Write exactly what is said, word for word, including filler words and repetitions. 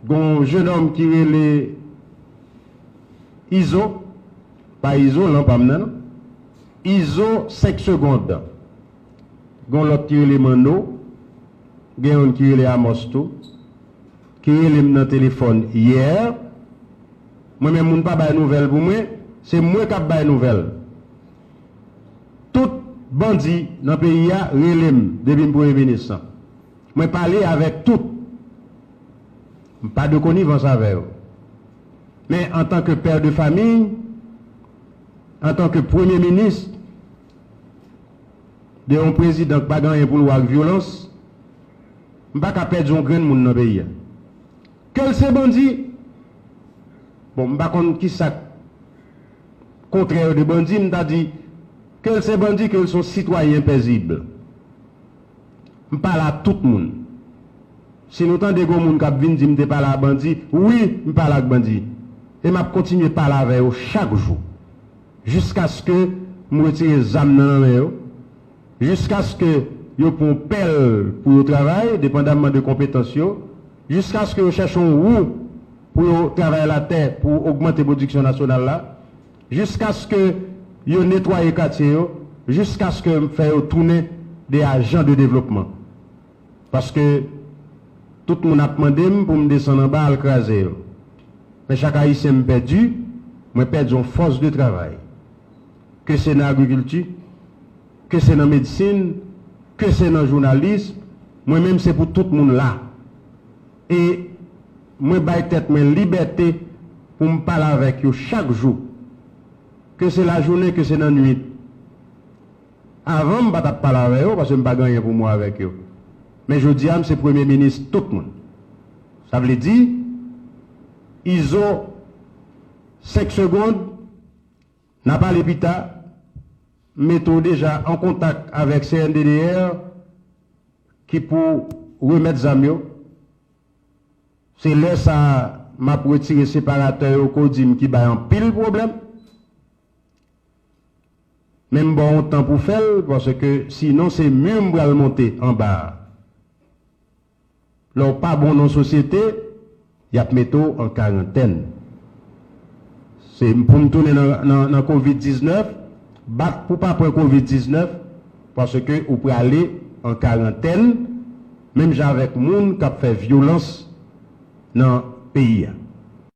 Gon jennonm ki rele Izo, pa Izolan pa m nan non. Izo senk segond. Gon lòt ki rele Manno, gen youn ki rele Amos tou, ki rele m nan telefòn yè. Mwen menm, moun pa bay nouvèl pou mwen, se mwen k ap bay nouvèl. Tout bandi nan peyi a rele m depi m premye minis lan. Mwen pale avèk tout. M pa de konivans avè yo. Men antanke pè de famiy, antanke premye minis de yon prezidan k pa gen anyen pou l wè ak vyolans, m pa ka pèdi yon grenn moun nan peyi a. Ke l se bandi, bon, m pa konn ki sa k kontrè de bandi, m ta di, ke l se bandi, ke l se yon sitwayen pezib. M pale a tout moun. Si nou tande gon moun k ap vin di m te pale a bandi, wi, m pale ak bandi. E m ap kontinye pale avè yo chak jou. Jiskaske m retire zam nan nan men yo. Jiskaske yo pran yon pèl pou yo travay, depandamman de konpetans yo. Jiskaske yo chèche yon wou pou yo travay latè pou ogmante pwodiksyon nasyonal la. Jiskaske yo netwaye katye yo. Jiskaske m fè yo tounen de ajan de devlopman. Paske tout moun ap mande m pou m desann anba al kraze yo. Men chak Ayisyen m pèdi, mwen pèdi yon fòs de travay. Ke se nan agrikilti, ke se nan medsin, ke se nan jounalis, mwen menm se pou tout moun la. E mwen bay tèt mwen libète pou m pale avèk yo chak jou. Ke se lajounen, ke se nan nwit. Avan, m pa t ap pale avè yo, paske m pa gen anyen pou m wè avèk yo. Men jodi a, m se premye minis tout moun. Sa vle di, Izo, senk segond, n a pale pita, m mete w deja an kontak avèk C N D D R ki pou remèt zam yo. Se lè sa a, m ap retire separatè yo ke w di m ki bay anpil pwoblèm. Men m ba w yon tan pou fè l, paske sinon se mi m pral monte anba a. Lè w pa bon nan sosyete, y ap mete w an karantèn. Se pou m tounen nan, nan, nan kovid diznèf, bat pou pa pran kovid diznèf, paske ou prale an karantèn, menm jan avèk moun k ap fè vyolans nan peyi a.